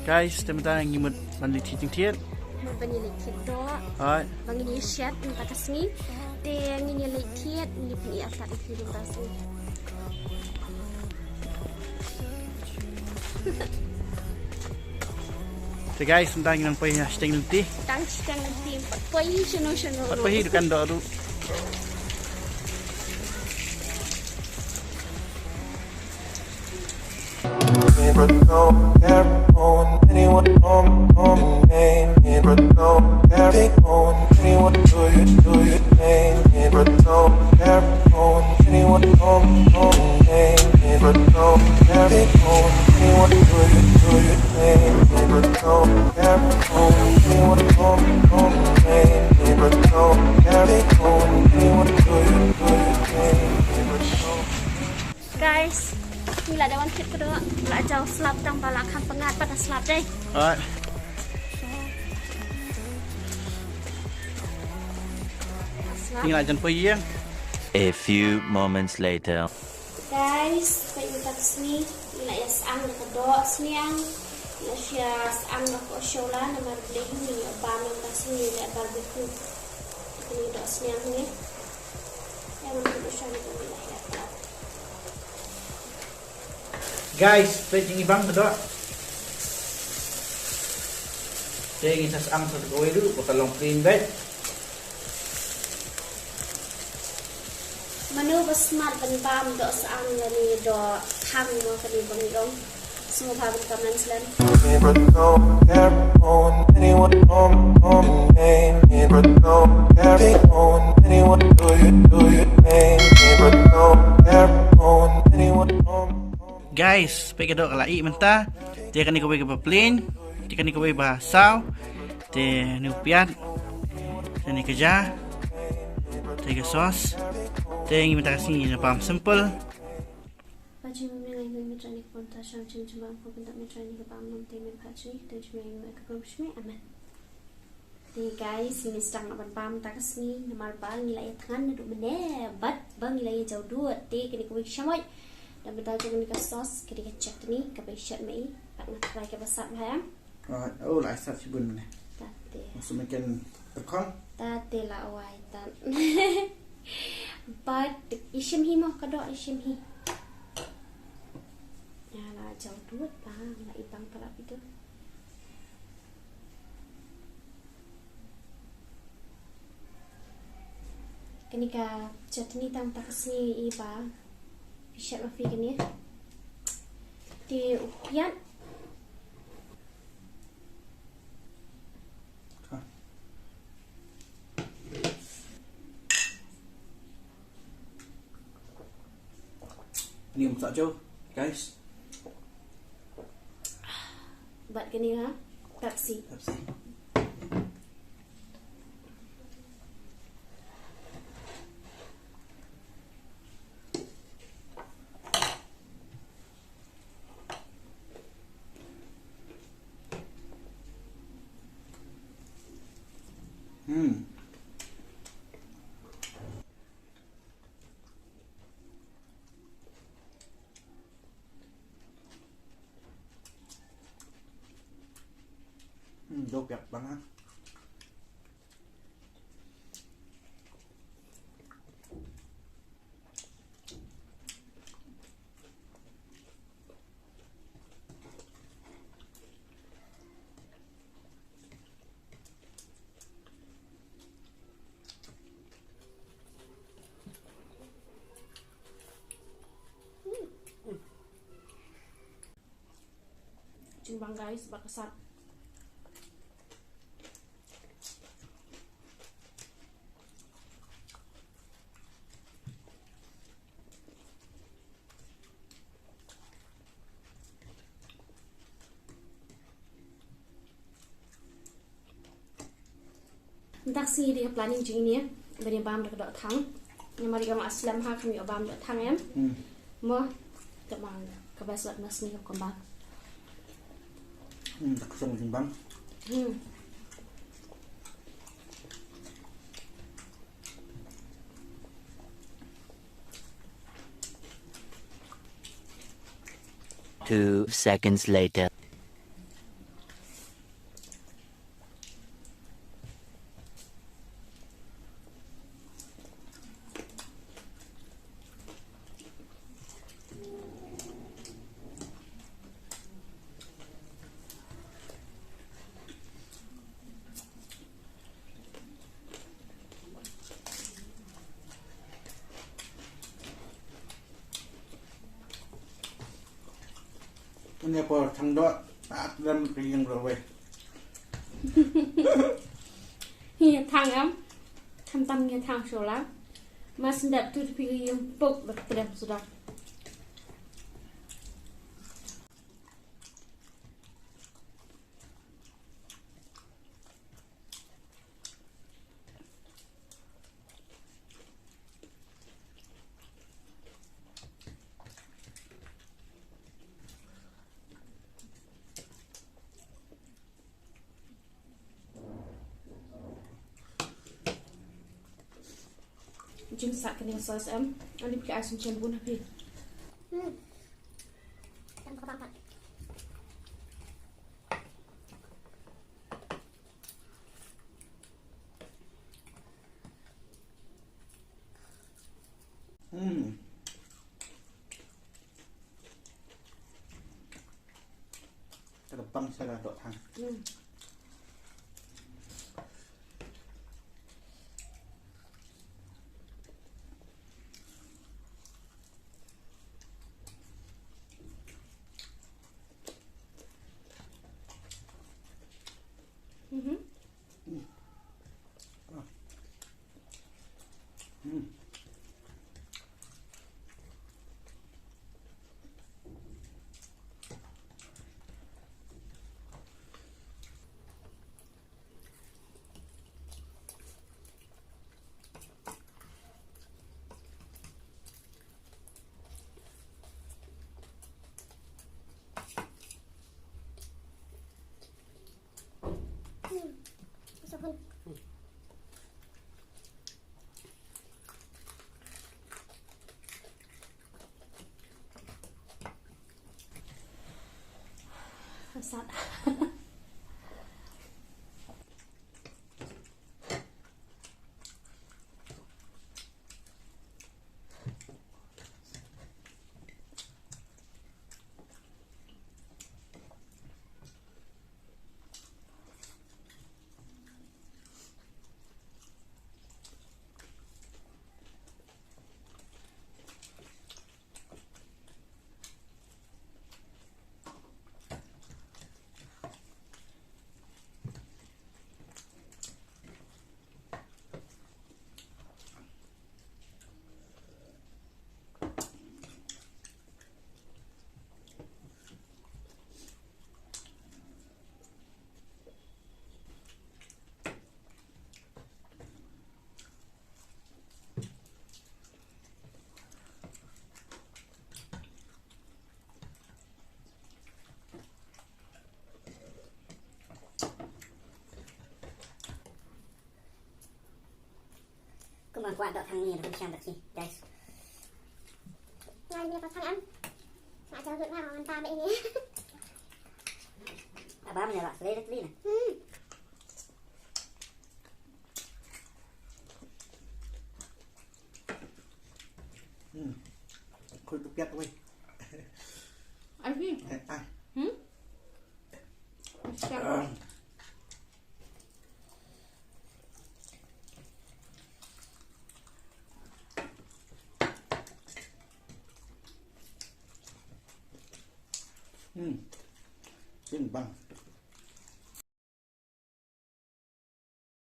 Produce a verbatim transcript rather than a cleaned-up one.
Guys, te mynta ngi mut ban leit thied jingthied. Mut ban ïa leit thied doh. Hooid. Ba ngin ïa shet mynta ka sngi. Te ngin ïa leit thied, ngin ïa pyni ïa ka leit thied mynta ka sngi. Te guys, mynta ngi nang poi ha shiteng lynti. Tang shiteng lynti. Poi shano shano. Poi hi dukan doh ruh. Guys, ngi la dep wan thied ka doh, la jaw slap tang ba la kham pyngngad pat da slap dei. Alright. Slap. Ngi la jan poi ïing. A few moments later. Guys, peit mynta ka sngi, ngi la ïa sah da ka doh sniang, ngi la sah da ka doh shola, namar Blei ngi ïa bam mynta ka sngi ïa barbecue. Kane ka doh sniang ngi. Ïa, ngi la ïa Guys, peit ngi bam ka doh. Te ngi sa sah sa kawei ruh ba ka long plain beit. Mano ba smat ban bam doh sniang lane doh thang mo kane ba ngi ong. Sngewbha ban comment slen. Guys, peit ka doh ka la ih mynta. Te kane kawei kaba plain, te kane kawei ba saw, te ne u piat, te ne ka ja, te ka sauce. Te ngi mynta ka sngi ngi bam simple. Amen. Te guys, ngi sdang ban bam mynta ka sngi namar ba ngi la ïa thngan naduh mynne bad ba ngi la ïa jaw dud. Te kane kawei ka shamoit. Da mynta jong kane ka sauce, kane ka chutney kaba i shet ma i. Bad nga try kaba sat ba em. Ah, oh, la sat shibun mynne. Tate. Masuk makan terkong. Tate la wai tan. Bad i shim hi mo ka doh i shim hi. Ïa la jaw dud ba la i bang para bidu. Kane ka chutney tang mynta ka sngi i ba phi shet ma phi kane. Te u piat. Ni msa jo, guys. Bad kane ha, Pepsi. Pepsi. Hmm. Hmm, dok yak bang ha. Jingbang guys, ba ka sat. Mynta ka sngi dei ka planning jong ngi ne ban ïa bam da ka doh thang. Namar ïa nga slem ha kam ïoh bam doh thang em. Hmm. Mo, ka bang ka best bad mas ni ka bang. Hmm, da ka song jingbang. Hmm. Two seconds later. Nga por thang dot, at dam ka ïing ro wei. Hi thang am, tham tam ngi thang shola. Mas ndap tu pi ïing pok dak trem sudah. Jingsak kane ka sauce em. Ani phi ai sum chen bun ha phi. Hmm. Hmm. Ka pang sa ka dok thang. Hmm. Mhm. Sat. Kumba kwah dok thang ni, dok siang dok si, guys. Ngai ni dok thang am. Sa jauh dok na, man ta be ni. Abang ni lah, selai dok ni. Hmm. Hmm. Khui tu piat wei. Ai ni. Eh, ai. Hmm? Siang. Hmm. Sing bang.